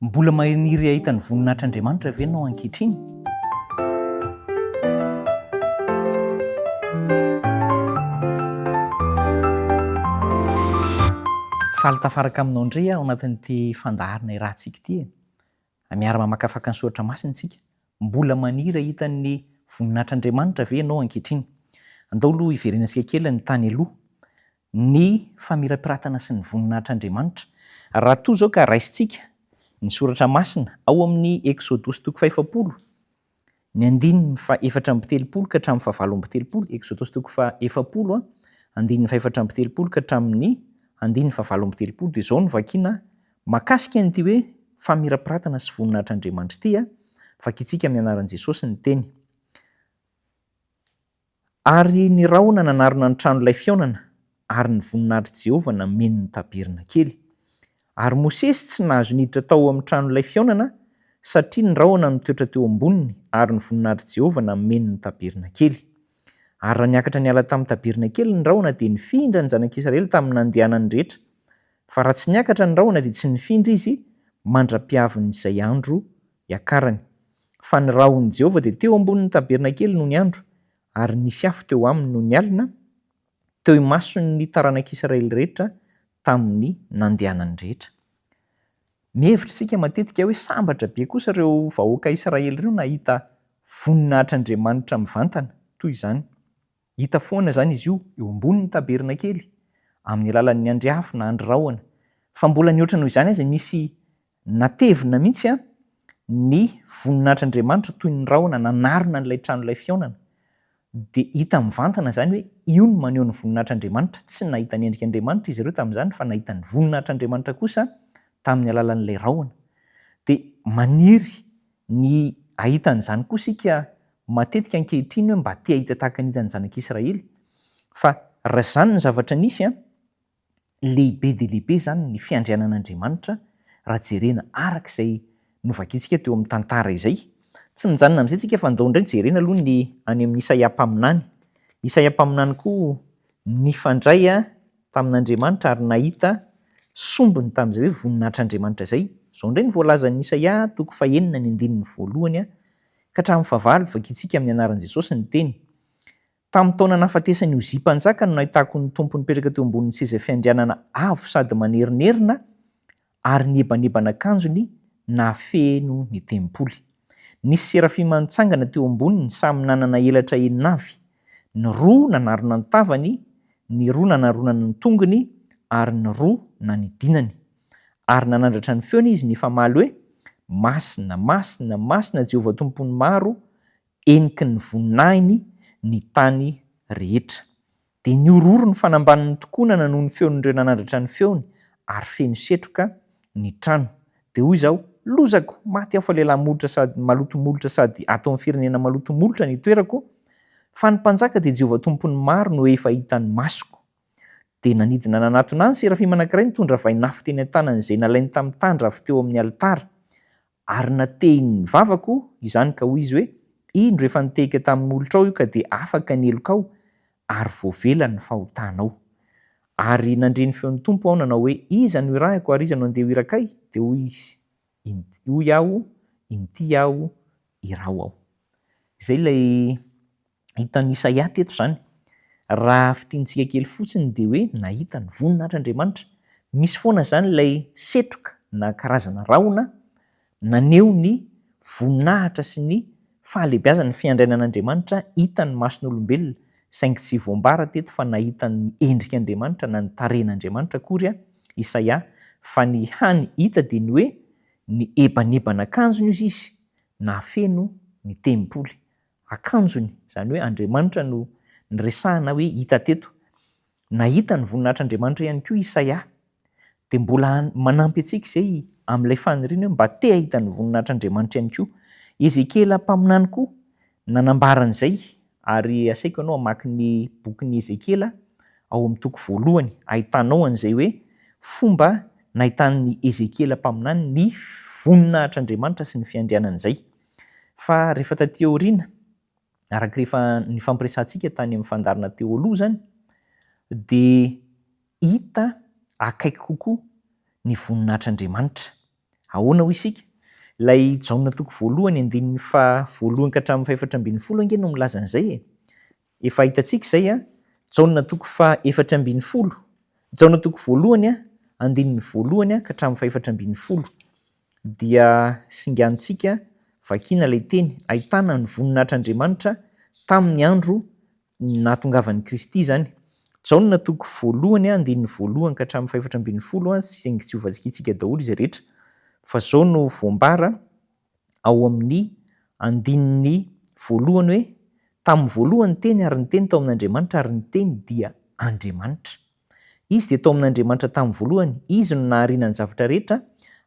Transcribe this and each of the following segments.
Mbola maniry hahita ny voninahitr'Andriamanitra ve ianao ankehitriny? Faly tafaraka aminao indray aho ao anatin'ity fandaharana iarahantsika ity e. Miara-mamakafaka ny soratra masina isika. Mbola maniry hahita ny voninahitr'Andriamanitra ve ianao ankehitriny? Andao aloha hiverenantsika kely ny tany aloha. Ny famirapiratana sy ny voninahitr'Andriamanitra. Raha toa izao ka raisintsika ny soratra masina ao amin'ny Eksodosy toko fahefapolo, ny andininy faha-34 ka hatramin'ny faha-38, Eksodosy toko faha-efapolo, andininy faha-34 ka hatramin'ny andininy faha-38, dia izao no vakiana Mahakasika an'ity hoe famirapiratana sy voninahitr'Andriamanitra ity, vakintsika amin'ny anaran'i Jesosy ny teny. Ary ny rahona nanarona ny tranolay fihaonana, ary ny voninahitr'i Jehovah nameno ny tabernakely. Ary Mosesy tsy nahazo niditra tao amin'ny tranolay fihaonana, satria ny rahona nitoetra teo amboniny, ary ny voninahitr'i Jehovah nameno ny tabernakely. Ary raha niakatra niala tamin'ny tabernakely ny rahona, dia nifindra ny zanak'Israely tamin'ny nandehanany rehetra. Fa raha tsy niakatra ny rahona dia tsy nifindra izy mandra-piavin'izay andro hiakarany. Fa ny rahon'i Jehovah dia teo ambonin'ny tabernakely nony andro, ary nisy afo teo aminy nony alina, teo imason'ny taranak'Israely rehetra tamin'ny nandehanany rehetra. Mihevitra isika matetika hoe sambatra be kosa ireo vahoaka Israely ireo nahita voninahitr'Andriamanitra mivantana toy izany. Hita foana izany izy io eo ambonin'ny tabernakely, amin'ny alalan'ny andry afo na andry rahona. Fa mbola nihoatra noho izany aza, nisy natevina mihitsy ny voninahitr'Andriamanitra toy ny rahona nanarona an'ilay tranolay fihaonana. Dia hita mivantana izany hoe io no maneho ny voninahitr'Andriamanitra. Tsy nahita ny endrik'Andriamanitra izy ireo tamin'izany fa nahita ny voninahitr'Andriamanitra kosa tamin'ny alalan'ilay rahona. Dia maniry Ny hahita an'izany koa isika matetika ankehitriny hoe mba te hahita tahaka ny hitan'ny zanak'Israely. Fa raha izany no zavatra nisy an, lehibe dia lehibe izany ny fiandrianan'Andriamanitra raha jerena araka izay novakintsika teo amin'ny tantara izay. Tsy mijanona amin'izay isika fa ndao indray jerena aloha ny any amin'i Isaia mpaminany. Isaia mpaminany koa nifandray tamin'Andriamanitra ary nahita sombiny tamin'izay hoe voninahitr'Andriamanitra izay. Izao indray no voalazan'i Isaia toko fahenina ny andininy voalohany ka hatramin'ny fahavalo, vakintsika amin'ny anaran'i Jesosy ny teny, Tamin'ny taona nahafatesan'i Ozia mpanjaka no nahitako ny Tompo nipetraka teo ambonin'ny seza fiandrianana avo sady manerinerina ary ny ebaneban'akanjony nahafeno ny tempoly. Nisy serafima nitsangana teo amboniny samy nanana elatra enina avy, ny roa nanarona ny tavany, ny roa nanaronana ny tongony, ary ny roa nanidinany. Ary nanandratra ny feony izy nifamaly hoe, Masina, masina, masina Jehovah Tompon'ny maro, heniky ny voninahiny ny tany rehetra. Dia nihorohoro ny fanambanin'ny tokonana noho ny feon'ireo nanandratra ny feony, ary feno setroka ny trano. Dia hoy izaho, Lozako! Maty aho fa lehilahy molotra sady maloto molotra sady ato amin'ny firenena maloto molotra ny itoerako, fa ny Mpanjaka dia Jehovah Tompon'ny maro no efa hitan'ny masoko. Dia nanidina nanatona ahy ny serafima anankiray nitondra vainafo teny an-tanany izay nalainy tamin'ny tandra avy teo amin'ny alitara. Ary natehiny ny vavako izany ka hoy izy hoe, Indro efa nitehika tamin'ny molotrao io ka dia afaka ny helokao ary voavela ny fahotanao. Ary nandre ny feon'ny Tompo aho nanao hoe, Iza no irahiko ary iza no handeha ho irakay? Dia hoy izy, Hoy aho, Inty aho, iraho aho. Izay ilay hitan'i Isaia teto izany. Raha fintinitsika kely fotsiny dia hoe nahita ny voninahitr'Andriamanitra. Misy foana izany ilay setroka na karazana rahona naneho ny voninahitra sy ny fahalehibiazan'ny fiandrianan'Andriamanitra hitan'ny mason'olombelona, saingy tsy voambara teto fa nahita ny endrik'Andriamanitra na ny tarehin'Andriamanitra akory Isaia fa ny hany hita dia ny hoe ny ebaneban'akanjony ozy izy nahafeno ny tempoly. Akanjony, izany hoe Andriamanitra no niresahana hoe hita teto. Nahita ny voninahitr'Andriamanitra ihany koa Isaia. Dia mbola manampy antsika izay amin'ilay faniriana hoe mba te hahita ny voninahitr'Andriamanitra ihany koa. Ezekiela mpaminany koa nanambara an'izay, ary asaiko ianao hamaky ny bokin'i Ezekiela ao amin'ny toko voalohany, ahitanao an'izay hoe fomba nahitan'i Ezekiela mpaminany ny voninahitr'Andriamanitra sy ny fiandrianany izay. Fa rehefa taty aoriana, araka rehefa nifampiresahantsika tany amin'ny fandaharana teo aloha izany, dia hita akaiky kokoa ny voninahitr'Andriamanitra. Ahoana hoy isika? Ilay Jaona toko voalohany andininy faha voalohany ka hatramin'ny fahefatra ambinifolo ange no milaza an'izay e! Efa hitantsika izay an! Jaona toko faha 14, Jaona toko voalohany andininy voalohany ka hatramin'ny fahefatra ambinifolo dia singanintsika vakiana ilay teny ahitana ny voninahitr'Andriamanitra tamin'ny andro nahatongavan'i Kristy izany. Jaona toko voalohany andininy voalohany ka hatramin'ny fahefatra ambinifolo saingy tsy ho vakintsika daholo izy rehetra fa izao no voambara ao amin'ny andininy voalohany hoe, Tamin'ny voalohany ny Teny ary ny Teny tao amin'Andriamanitra ary ny Teny dia Andriamanitra. Izy dia tao amin'Andriamanitra tamin'ny voalohany, Izy no nahariana ny zavatra rehetra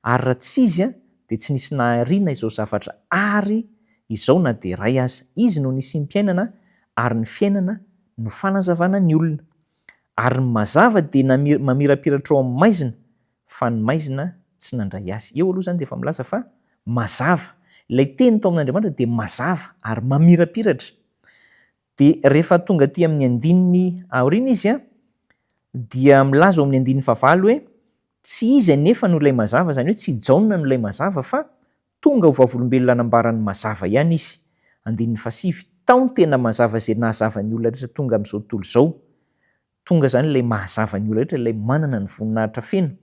ary raha tsy Izy dia tsy nisy nahariana izao zavatra ary izao na dia iray aza. Izy no nisiam-piainana ary ny fiainana no fanazavana ny olona. Ary ny mazava dia mamirapiratra ao amin'ny maizina fa ny maizina tsy nandray azy. Eo aloha izany dia efa milaza fa mazava. Ilay teny tao amin'Andriamanitra dia mazava ary mamirapiratra. Dia rehefa tonga aty amin'ny andininy aoriana izy dia milaza ao amin'ny andininy fahavalo hoe tsy izy anefa no ilay mazava, izany hoe tsy i Jaona no ilay mazava fa tonga ho vavolombelona hanambara ny mazava ihany izy. Andininy fahasivy, tao ny tena mazava izay nahazava ny olona rehetra tonga amin'izao tontolo izao. Tonga izany ilay mahazava ny olona rehetra, ilay manana ny voninahitra feno,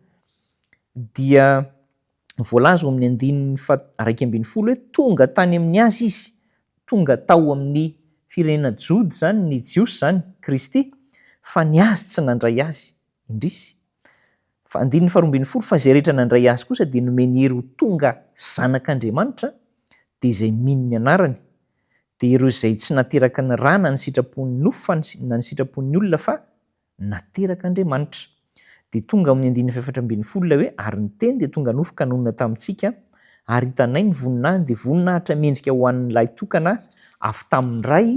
dia voalaza ao amin'ny andininy faha 11 hoe tonga tany amin'ny azy izy, tonga tao amin'ny firenena jody izany, ny Jiosy izany, Kristy, fa ny azy tsy nandray azy. Indrisy. Fa andininy faha 12, fa izay rehetra nandray azy kosa dia nomeny hery ho tonga zanak'Andriamanitra, dia izay mino ny anarany, dia ireo izay tsy nateraka ny ra na ny sitrapon'ny nofo fa na ny sitrapon'ny olona fa naterak'Andriamanitra. Dia tonga amin'ny andininy fahefatra ambinifolo ilay hoe ary ny Teny dia tonga nofo ka nonina tamintsika ary hitanay ny voninahiny dia voninahitra mendrika ho an'ny lahy tokana avy tamin'ny Ray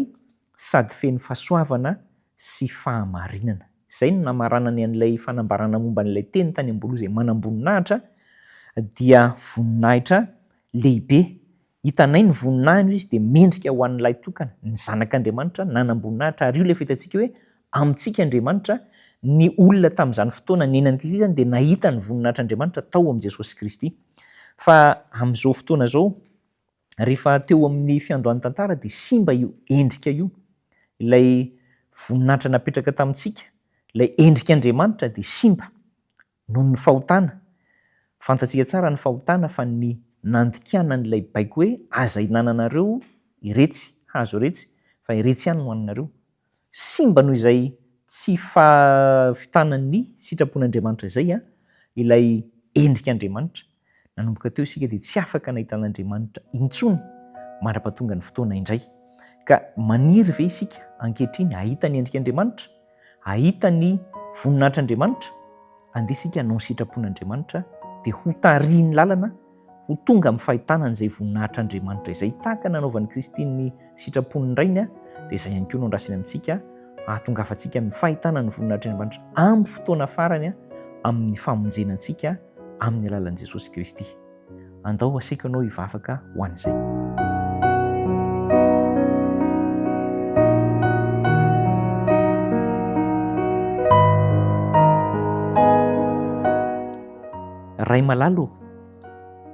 sady feno fahasoavana sy fahamarinana. Izay no namaranany an'ilay fanambarana momba an'ilay Teny tany am-boaloha izay manam-boninahitra dia voninahitra lehibe Hitanay ny voninahiny hoy izy dia mendrika ho an'ny lahitokana, ny zanak'Andriamanitra, nanam-boninahitra ary io ilay fahitantsika hoe amintsika Andriamanitra, ny olona tamin'izany fotoana niainan'i Kristy izany dia nahita ny voninahitr'Andriamanitra tao amin'i Jesosy Kristy. Fa amin'izao fotoana izao, rehefa teo amin'ny fiandohan'ny tantara dia simba io endrika io, ilay voninahitra napetraka tamintsika, ilay endrik'Andriamanitra dia simba. Noho ny fahotana. Fantatsika tsara ny fahotana fa ny nandikana an'ilay baiko hoe aza hinananareo iretsy hazo iretsy fa iretsy ihany no haninareo. Simba noho izay tsy fahavitana ny sitrapon'Andriamanitra izay ilay endrik'Andriamanitra. Nanomboka teo isika dia tsy afaka nahita an'Andriamanitra intsony mandra-pahatonga ny fotoana indray. Ka maniry ve isika ankehitriny hahita ny endrik'Andriamanitra? Hahita ny voninahitr'Andriamanitra? Andeha isika hanao ny sitrapon'Andriamanitra dia hotarihiny lalana ho tonga amin'ny fahitana an'izay voninahitr'Andriamanitra izay. Tahaka ny nanaovan'i Kristy ny sitrapon'ny Rainy dia izay ihany koa no andrasany amintsika hahatongavantsika amin'ny fahitana ny voninahitr'Andriamanitra amin'ny fotoana farany amin'ny famonjena antsika amin'ny alalan'i Jesosy Kristy. Andao asaiko ianao hivavaka ho an'izay. Ray malala ô,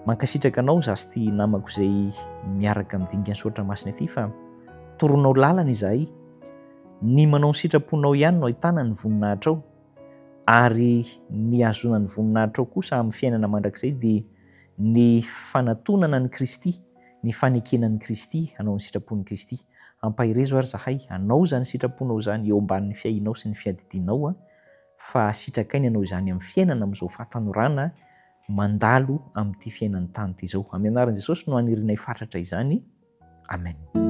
mankasitraka anao za sy ty namako izay miaraka midinika ny soratra masina ity fa toronao lalana izahay. Ny manao ny sitraponao ihany no ahitana ny voninahitrao. Ary ny hahazoana ny voninahitrao kosa amin'ny fiainana mandrakizay dia ny fanatonana an'i Kristy, ny fanekena an'i Kristy, hanao ny sitrapon'i Kristy. Ampaherezo ary zahay hanao izany sitraponao izany eo ambanin'ny fiahianao sy ny fiadidianao, fa sitrakay ny hanao izany amin'ny fiainana amin'izao fahatanorana mandalo amin'ity fiainan'ny tany ity izao. Amin'ny anaran'i Jesosy no anirianay fatratra izany. Amen.